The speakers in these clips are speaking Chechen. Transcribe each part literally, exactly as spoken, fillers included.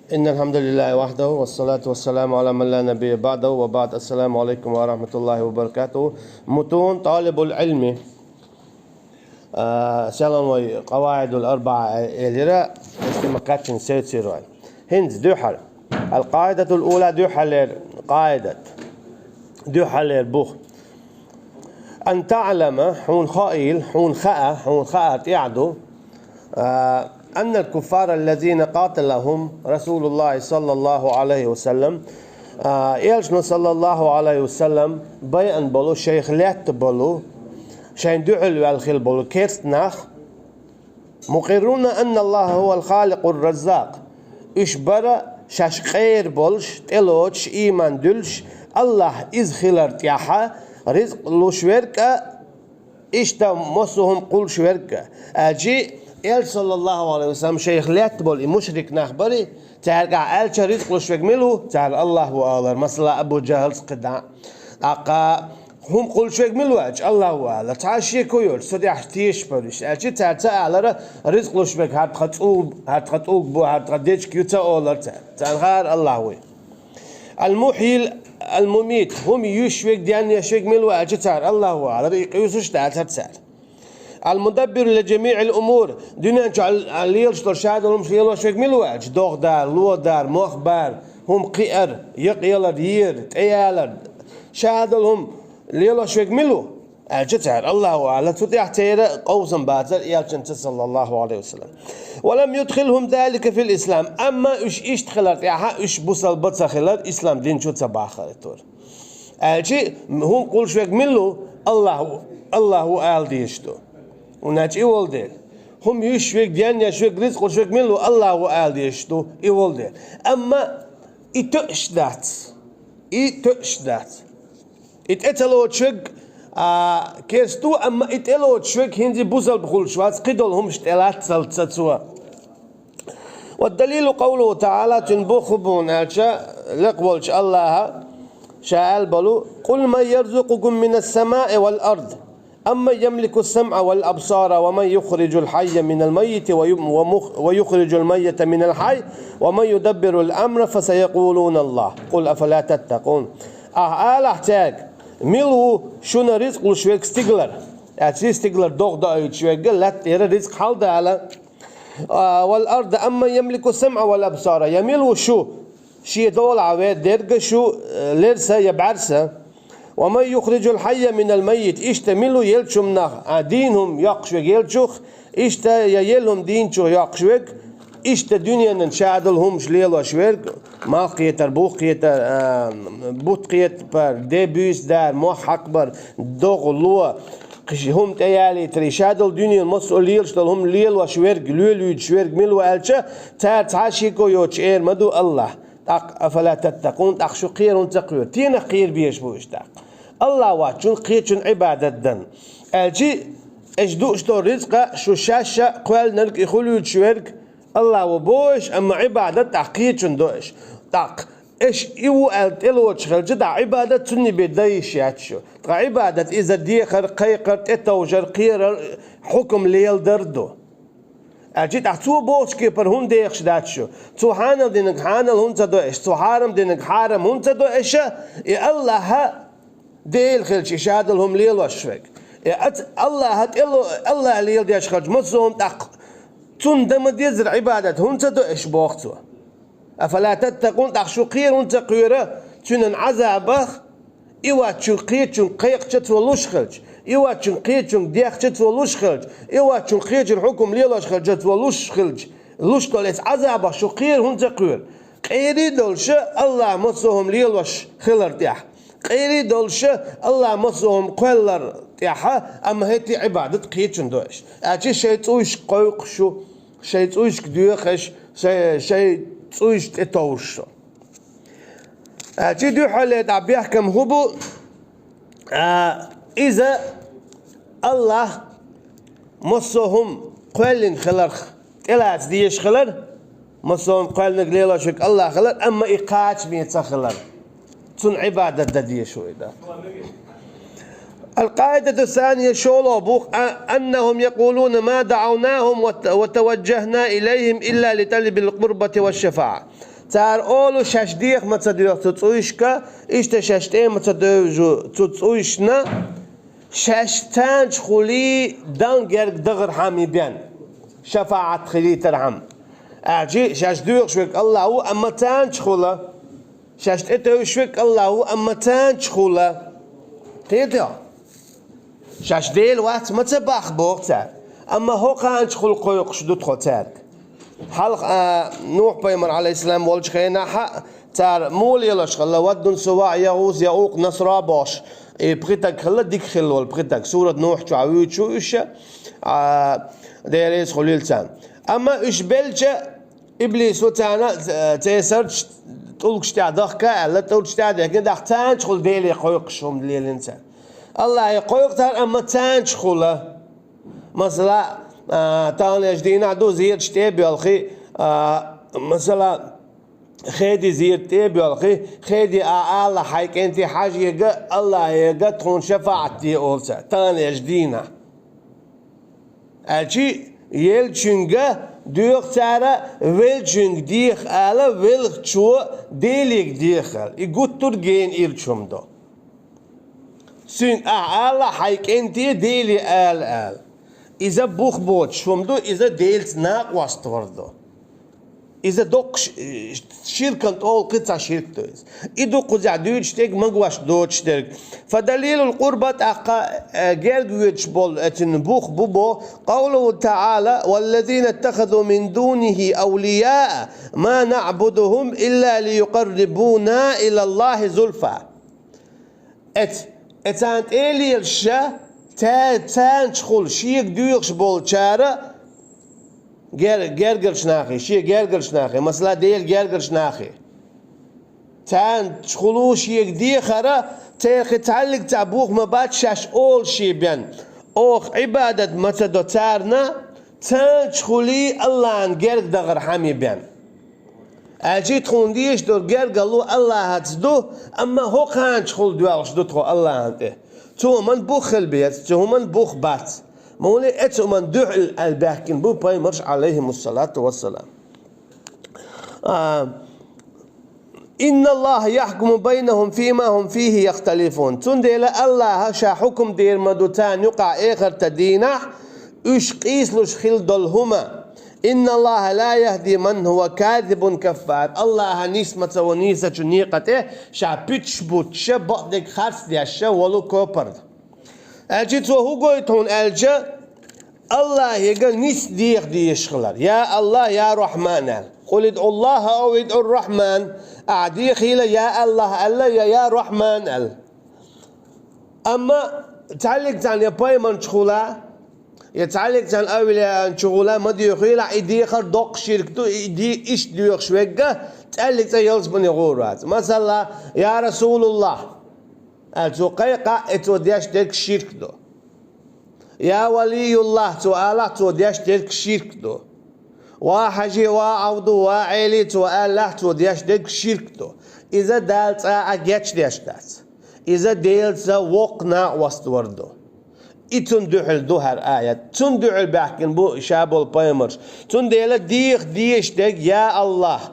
إن الحمد لله وحده والصلاة والسلام على من لا نبي بعده وبعد. السلام عليكم ورحمة الله وبركاته. متون طالب العلم. А, селан вай къаваидул арбаа элира, эсти маккачин севцир вай. ХӀинца дуьхьал. القاعدة الأولى, дуьхьалера къаидат. Дуьхьалера бух. أن تعلم, хьуна хаийла, хьуна хаа, хьуна хаа тӀехь ду, а, أن الكفار الذين قاتلهم رسول الله صلى الله عليه وسلم, а, Элчано, саллаллаху Ӏалайхи ва саллам, байъина болу, шайх лаьтта болу, шайн дуьхьал ваьлла хила болу керста нах, مقرون أن الله هو الخالق الرزاق. Уьш бара шаьш къера болуш, тӀелоцуш, ийман дуьллуш, Аллахь иза хилар тӀехьа, ризкъ луш верг а, иштта массо а хӀума кхуллуш верг а. Аьлчи, Элча, саллаллаху Ӏалайхи ва саллам, шайх лаьтта болу и мушрик нах бари, цаьрга аьлча ризкъ луш верг мила ву? Цара Аллахь ву алар, масала, Абу Джахьлс кхидӀа. ТӀаккха хӀума кхуллуш верг мила ву аьлча, Аллахь ву алар. Цхьа шеко йоцуш, со тӀехь тешаш бара уьш. Аьлчи цара ца алара, ризкъ луш верг хӀара тхан цӀу-, хӀара тхан цӀуг бу, хӀара тхан дечка ю ца олар цара. Царна хаьара Аллахь вуй. المحيي المميت, хӀума юьйш верг, денъеш верг мила ву аьлча цара Аллахь ву алар, и къуьйсуш дацара цара. المدبر لجميع الأمور, дуьнен чохь лелаш долу шадолу хӀумаш лелош верг мила ву аьлча, догӀдар, лодар, мохбар, хӀума кхиар, якъялар, ер, тӀеялар, шадолу хӀума лелош верг мила ву аьлча цара Аллахь ву алар, цу тӀехь церан къовсам бацара Элчанца, саллаллаху Ӏалайхи ва саллам. ولم يدخلهم ذلك في الإسلام, амма уьш иштта хилар тӀехьа уьш бусалба ца хилар, ислам дин чу ца бахара тур. Аьлчи, хӀума кхуллуш верг мила ву? Аллахь ву, Аллахь ву ала дезаш ду. ХӀунда аьлча и волу дела. ХӀума юьйш верг, денъеш верг, ризкъ луш верг мила ву? Аллахь ву ала дезаш ду, и волу дела. Амма и тоьаш дац. И тоьаш дац. И тӀе ца лоцуш верг, а, керста ву, амма и тӀе лоцуш верг хӀинца бусалба хуьлуш вац, кхидолу хӀумаш тӀе лаццалц цо. والدليل قوله تعالى, цуьнан бух хӀун бу аьлча, лекха волчу Аллахьа ша аьлла болу: قل من يرزقكم من السماء والأرض أمن يملك السمع والأبصار ومن يخرج الحي من الميت ويم-، ومخ-، ويخرج الميت من الحي ومن يدبر الأمر فسيقولون الله قل أفلا تتقون. Ахь алахь цаьрга, мила ву шуна ризкъ луш верг стигалара? Аьлча стигалара догӀа доуьйтуш верг, лаьтта тӀера ризкъ хьаладала. А, والأرض أمن يملك السمع والأبصار. Я мила ву шу, шен долахь ве-, дерг а шу, э, лерса я бӀаьрса? ومن يخرج الحي من الميت. Иштта мила ву еллачу хӀуманах, а, дийна хӀума йоккхуш верг еллачух, иштта я елла хӀума дийначух йоккхуш верг, иштта дуьненан шадолу хӀумаш лелош верг, малх кхетар, бух кхетар, а, бутт кхетар, де буьйса дар, мох хьакхабар, догӀа, ло, кхиш хӀума тӀеялийтар, и шадолу дуьненан массо а лелаш долу хӀума лелош верг, лелуьйтуш верг мила ву аьлча, цара цхьа а шеко йоцуш эр ма ду Аллахь. ТӀаккха, أفلا تتقون, тӀаккха шу кхера хӀунда ца кхоьру? Стенах кхера безаш бу уьш тӀаккха? Аллахь воцчунна, кхечунна Ӏибадат дан. Аьлчи, аша дууш долу ризкъа шу шаьш а кхоьллинарг, и хуьлуьйтуш верг Аллахь ву боху аша, амма Ӏибадат тӀаккха кхечунна до аша. ТӀаккха аша и ву аьлла тӀелоцуш хилча, тӀаккха Ӏибадат цунна бен дан йиш яц шу. Ткъа Ӏибадат иза дехар, кхайкхар, тӀетовжар, кхерар, хьукам леладар ду. Аьлчи тӀаккха цо бохучу кепара хӀунда дехаш дац шу? Цо хьанал динарг хьанал хӀунда ца до аша? Цо хьарам динарг хьарам хӀунда ца до аша? И Аллахьа Дела хилча, и шадолу хӀума лелош верг. И ац-, Аллахьа тӀело-, Аллахьа леладеш хилча, массо а хӀума тӀаккха цунна дан ма дезара Ӏибадат хӀунда ца до аша, боху цо. أفلا تتقون, тӀаккха шу кхера хӀунда ца кхоьру цуьнан Ӏазабах, и воцчунна кхечунга кхайкхича цо луш хилча, и воцчунна кхечунга дехча цо луш хилча, и воцчунна кхечуьра хьукам лелош хилча цо луш хилча, луш долу эцу Ӏазабах шу кхера хӀунда ца кхоьру? Къера долуш Аллахьа массо а хӀума лелош хилар тӀехь. Къера долуш Аллахьа массо а хӀума кхоьллар тӀехь, амма хӀетте Ӏибадат кхечунна до аша. Аьлчи шайн цӀуйшка кхойкхуш шу, шайн цӀуйшка доьхуш, шай-, шайн цӀуйшка тӀетовжуш шу. Аьлчи дуьххьале тӀехь бехкам хӀун бу? А, иза Аллахь массо а хӀума кхоьллина хиларх тӀелаца дезаш хилар, массо а хӀума кхоьллинарг лелош верг Аллахь хилар, амма и кхачаме ца хилар. Цунна Ӏибадат дан дезаш ву и дан. القاعدة الثانية, шолгӀа бух, а, أنهم يقولون ما دعوناهم وت-، وتوجهنا إليهم إلا لطلب القربة والشفاعة. Цара олу шаьш деха ма ца доьху цу цӀуйшка, иштта шаьш тӀе ма ца девжа цу цӀуйшна, шаьш царна чу хуьлий Далла герга дахархьама бен, шафаӀат хилийтархьама. Аьлча шаьш доьхуш верг АллахӀ ву, амма царна чу хуьла. Шаьш тӀетевжаш верг АллахӀ ву, амма царна чу хуьла. Кхетий хьо? Шаьш Дела вац ма ца боху боху цара, амма хӀокхарна чу хуьла кхойкхуш ду тхо цаьрга. Хьалха, а, Нухь-пайхамар, Ӏалайхиссалам, волчу хенахь а цара муха лелош хилла, Ваддун, Суваъ, ЯгӀус, ЯгӀукъ, Насра бохуш, и пхи таг хилла, дика хилла волу пхи таг. Сурат Нухь чохь вуьйцуш уьш, а, Дела реза хуьлийла царна. Амма уьш белча, иблис ву царна, э, церан сарчу тӀулгаш тӀехь дахка аьлла, тӀулгаш тӀехь а дехкина, тӀаккха царна чу хуьла Деле кхойкхуш хӀума лелийна цара. АллахӀе кхойкху цара, амма царна чу хуьла. Масала, а, таханлерчу дийнахь ду зераш тӀе а боьлхий, а, масала, Хеди зерат тӀе а боьлхий, Хеди, ахь ала хьайн кӀентий Хьажега, АллахӀега тхуна шафаӀат де олу цара, таханлерчу дийнахь. Аьлча, еллачуьнга доьху цара, веллачуьнга деха ала, веллачо Делега деха ала. И гуттар а гена ирча хӀума ду. Цуьнга ахь ала хьайн кӀентий Деле ала ала. Иза бух боцуш хӀума ду, иза Делаца накъост вар ду. Иза доккхуш, э, ширкан тӀе кхин цхьа ширк ду иза. И ду кхузахь дуьйцуш дерг, магош доцуш дерг. Фа далилул къурба, тӀаккха, э, герга воьдуш болу, э, цуьнан бух бу бо, къавлуху таӀала: «Валлазина иттахазу мин дунихи авлияа ма наъбудухум илла лиюкъаррибуна илаллахи зулфа». Эц-, эцарна тӀе а лелаш ша, ца-, царна чу хуьла шега доьхуш болчара гер-, гергарчу нахе, шен гергарчу нахе, масала, Делан гергарчу нахе. Царна чу хуьлу шега дехара, церан кхин цхьаьллиг цхьа бух ма бац шаьш олуш бен. Оха Ӏибадат ма ца до царна, царна чу хуьлий АллахӀан герга дахархьама бен. Аьлча тхуна дезаш долу гергарло АллахӀаца ду, амма хӀокхарна чу хуьла доьлхуш ду тхо АллахӀана тӀе. Цу хӀуманна бух хила беза, цу хӀуманна бух бац. Муьлхха а цу хӀуманна дуьхьал аьлла баьхкина бу пайхамарш, Ӏалайхимуссалату вассалам. А, «Инналлаха яхкуму байнахум фима хум фихи яхталифун». Цундела АллахӀа ша хьукум дийр ма ду царна юкъахь эхартан дийнахь, уьш къийсалуш хила долу хӀума. «Инналлаха ла яхди ман хува казибун каффар». АллахӀа нис ма ца во нийсачу некъа тӀе ша пуьташ буттуша, бакъдерг харц дешша волу копар. Аьлча цо хӀун гойту хьуна аьлча, АллахӀега нис деха дезаш хилар. Я АллахӀ, я Рахьман аьлла. «Къул идӀу Аллаха ау идӀу Рахьман». Ахьа дехийла я АллахӀ аьлла, я, я Рахьман аьлла. Амма цхьаьллиг царна я пайхамарчу хуьла, я цхьаьллиг царна авлияан чу хуьла ма доьхийла, и дехар доккха ширк ду, и де-, иштта доьхуш верг цхьаьллиг цӀа ялсамане гӀур вац. Масала, я Расулуллах аьлла цо кхайкхахь, и цо деш дерг ширк ду. Я Валиюллах цо алахь, цо деш дерг ширк ду. Ва Хьажи, ва Ӏавду, ва Ӏели цо алахь, цо деш дерг ширк ду. Иза Дала цкъа а гечдеш дац. Иза Делаца воккха накъост вар ду. И цунна дуьхьал ду хӀара аят. Цунна дуьхьал баьхкина бу ша болу пайхамарш. Цундела деха дезаш дерг: «Я АллахӀ,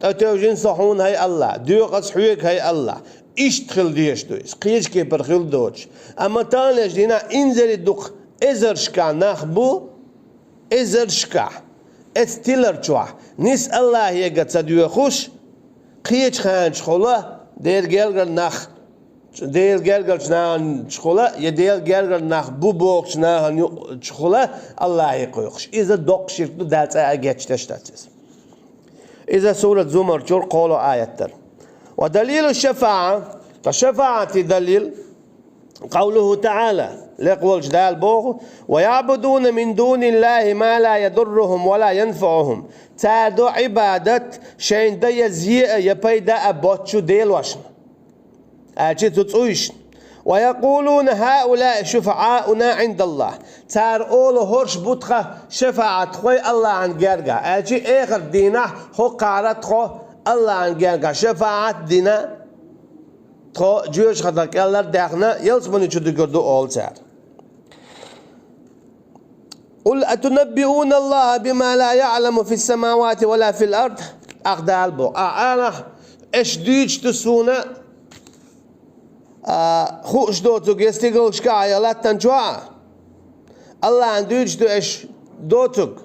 тӀетевжина со хьуна, хӀай АллахӀ, доьху ас хьоьга, хӀай АллахӀ». Иштта хила дезаш ду иза, кхечу кепара хила доцуш. Амма таханлерчу дийнахь инзаре дукха эзаршкахь нах бу, эзаршкахь, эцу тилар чохь, нис АллахӀега ца доьхуш, кхечу ханчу хуьла, Делан гергара нах, Делан гергарчу нахана чу хуьла, я Делан гергара нах бу бохучу нахана ю-, чу хуьла АллахӀе кхойкхуш. Иза доккха ширк ду, Дала цкъа а гечдеш дац иза. Иза сурат Зумар чуьра кхоло аят дара. Ва далилу шафаӀа, ткъа шафаӀати далил, къавлуху таӀала, лекха волчу Дала боху: «Ва яъбудуна мин дуниллахи ма ла ядуррухум ва ла янфаӀухум». Цара до Ӏибадат шайна дан я зе а, я пайда а боцчу делошна. Аьлча цу цӀуйшна. «Ва якъулуна хӀаулаи шуфаӀауна Ӏиндаллах». Цара олу: «ХӀорш бу тхан шафаӀатхой АллахӀан гергахь». Аьлча эхарт дийнахь хӀокхара тхо АллахӀан гергахь шафаӀат дина, тхо жоьжахати тӀе кӀеллар а даьхна, ялсамани чу дуьгур ду олу цара. «Къул атунаббиуна Аллаха бима ла яъламу фис-самавати ва ла фил ард?» Ахь Дала боху. Ахь алахь, эш дуьйцуш ду суна, а, хууш доцург я стигалшкахь а, я латтанчохь а. Аллахьна дуьйцуш ду эш доцург.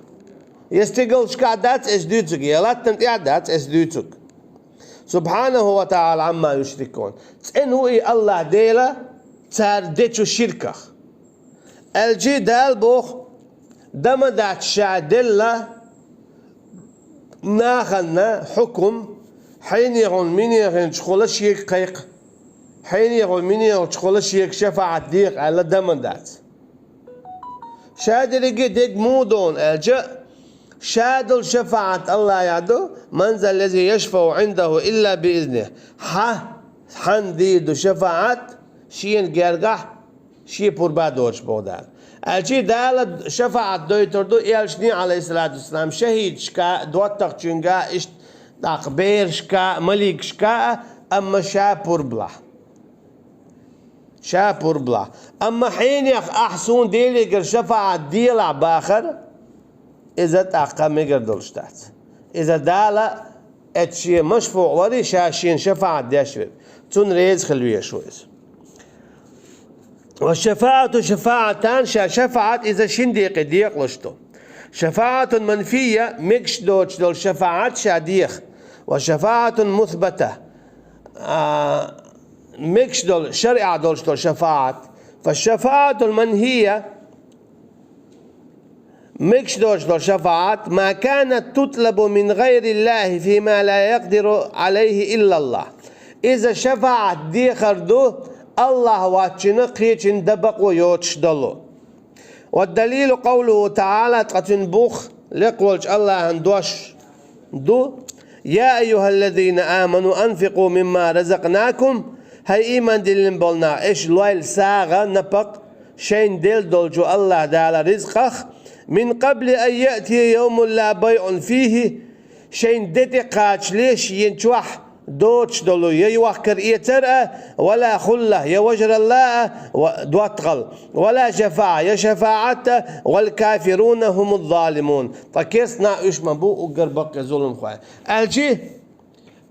Я стигалшкахь дац эш дуьйцург, я латтана тӀехь дац эш дуьйцург. Субхьанаху ва таӀала Ӏамма юшрикун. ЦӀена ву и Аллахь Дела цара дечу ширках. Аьлча Дала боху, дан ма дац ша делла нахана хьукум, хьенехула минехула шега кхайкха, хьенехула минехула шега шафаӀат деха аьлла дан ма дац. Ша дерриге дерг муха ду аьлча, ша долу шафаӀат Аллахьехь ду, ман заллази яшфау Ӏиндаху илла биизнихь. Хьан, хьан дийр ду шафаӀат, шена гергахь, шен пурба доцуш боху Дала. Аьлча Дала шафаӀат дойтур ду элчане, Ӏалайхиссалату вассалам, шахӀидашка, доттагӀчуьнга, иштта тӀаккха берашка, маликашка а, амма ша пурбалахь. Ша пурбалахь. Амма хьенех ахь суна Делегара шафаӀат делахь бахар, иза тӀаккха мегар долуш дац. Иза Дала эцу шен машфуӀ вари, ша шена шафаӀат деш верг. Цунна реза хила везаш ву иза. Ва шафаӀату шафаӀатан, ша шафаӀат иза шин декъе декъалуш ду. ШафаӀатун манфия, мегаш доцуш долу шафаӀат ша деха. Ва шафаӀатун мусбата, а, мегаш долу, шаръехь долуш долу шафаӀат. Фа шафаӀатул манхия, мегаш доцуш долу шафаӀат, ма канат тутлабу мин гӀайриллахи фима ла якъдиру Ӏалайхи иллаллах. Иза шафаӀат дехар ду, Аллахь воцчунна кхечунна дан бакъо йоцуш долу. Ва далилу къавлуху таӀала, ткъа цуьнан бух лекха волчу Аллахьан дош ду: «Я айюхаллазина аману анфикъу мимма разакънакум», хӀай ийман диллина болу нах, аша лойла сагӀа, напакъ, шайна делла долчу Аллахь Дала ризкъах, «мин къабли ан яътия йовмун ла байъун фийхи», шайна де тӀе кхачале шена чохь доцуш долу я йохкар эцар а, вала хулла, я важаралла а, ва доттагӀал, вала шафаӀа, я шафаӀат а, вал кафируна хӀумуз залимун. Ткъа керста нах уьш ма бу уггар баккхий зуламхой. Аьлчи,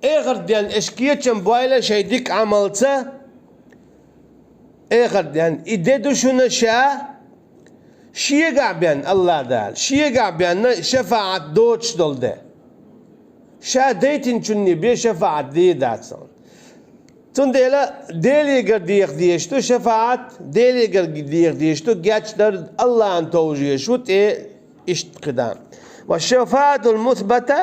эхарт ден аша кечам бойла шайн дика Ӏамалца, эхарт ден и де ду шуна ша, шегахь бен, Аллахь Дала, шегахь бен шафаӀат доцуш долу де. Ша дайтинчунна бен шафаӀат дийр дац хьуна. Цундела Делегара деха дезаш ду шафаӀат, Делегара деха дезаш ду гечдар, Аллахьна товжеш ву тӀе иштта кхидӀа. Ва шафаӀатул мусбата,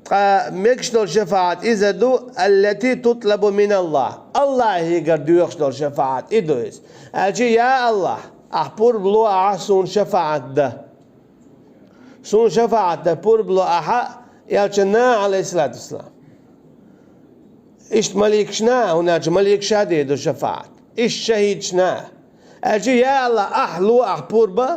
ткъа мегаш долу шафаӀат иза ду, аллати тутлабу миналлах. Аллахьегара доьхуш долу шафаӀат и ду иза. Аьлча, я Аллахь, ахь пурба ло ахьа суна шафаӀат дан. Суна шафаӀат дан пурба ло ахьа, элчанна, Ӏалайхиссалату вассалам. Иштта маликашна, хӀунда аьлча маликаша дийр ду шафаӀат. Иштта шахӀидашна. Аьлча, я Аллахь, ахь ло ахь пурба,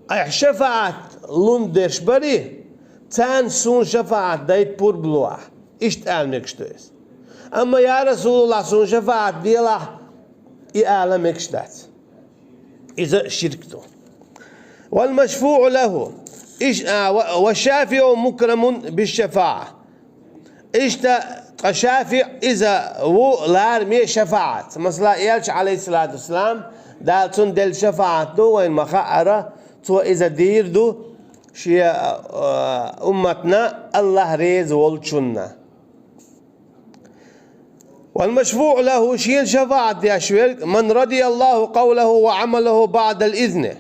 ахь шафаӀат лун дерш барий, царна суна шафаӀат дайта пурба ло ахь. Иштта ала мегаш ду иза. Амма, я Расулаллахь, суна шафаӀат делахь, и ала мегаш дац. Иза ширк ду. Вал машфуӀу лаху. Иш-, а, ва, ва шафиӀу мукрамун биш шафаӀа. Иштта, ткъа шафиӀ иза ву лараме шафаӀат. Масала, элча, Ӏалайхиссалату вассалам, Дала цунна делла шафаӀат ду, вайна ма хаъара, цо иза дийр ду шен, а, умматна, Аллахь реза волчунна. Вал машфуӀу лаху, шена шафаӀат деш верг, ман радияллаху къавлаху ва Ӏамалаху баӀдал изни.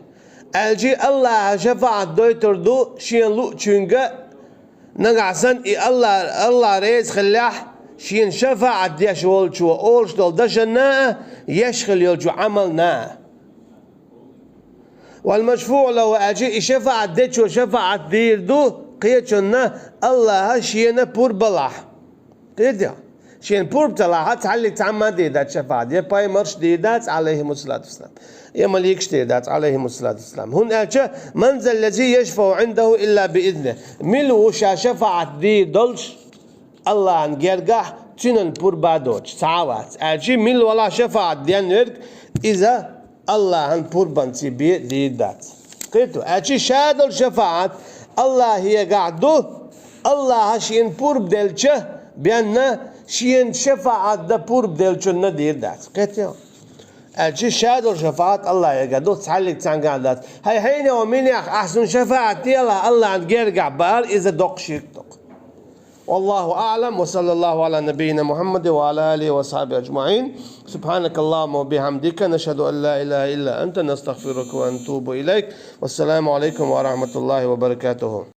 Аьлчи, Аллахьа шафаӀат дойтур ду шена луучуьнга, нагахь санна и Алла, Аллахь реза хиллехь, шена шафаӀат деш волчо олуш долу дашанна а, еш хила йолчу Ӏамална а. Вал машфуӀу лаху, аьлчи, и шафаӀат дечо шафаӀат дийр ду кхечунна, Аллахьа шена пурба лахь. Кхетий? Шена пурба ца лахь, цхьаллиг цхьамма а дийр дац шафаӀат. Я пайхамарш дийр дац, Ӏалайхимуссалату вассалам, я маликаш дийр дац, Ӏалайхимуссалату вассалам. ХӀунда аьлча, ман заллази яшфау Ӏиндаху илла биизни. Мила ву ша шафаӀат дийр долуш Аллахьан гергахь, цуьнан пурба доцуш, цхьа а вац. Аьлчи, мила валахь шафаӀат ден верг, иза Аллахьан пурбанца бен дийр дац. Кхетий? Аьлчи, ша долу шафаӀат Аллахьегахь ду, Аллахӏа шена пурба делча бенна, шена шафаӏат да пурба делчунна дийр дац. Кхетий? Аьлча ша долу шафаӏат Аллахӏа эгадо, цхьаллиг цхьаьнгахь дац. Хьай хьайна ва минех ахьа суна шафаӏат делахь, Аллахӏна гергахь баьлла, иза доккха ширк ду. والله أعلم، وصلى الله على نبينا محمد وعلى آله وصحبه أجمعين. سبحانك اللهم وبحمدك، نشهد أن لا إله إلا أنت، نستغفرك ونتوب إليك. والسلام عليكم ورحمة الله وبركاته.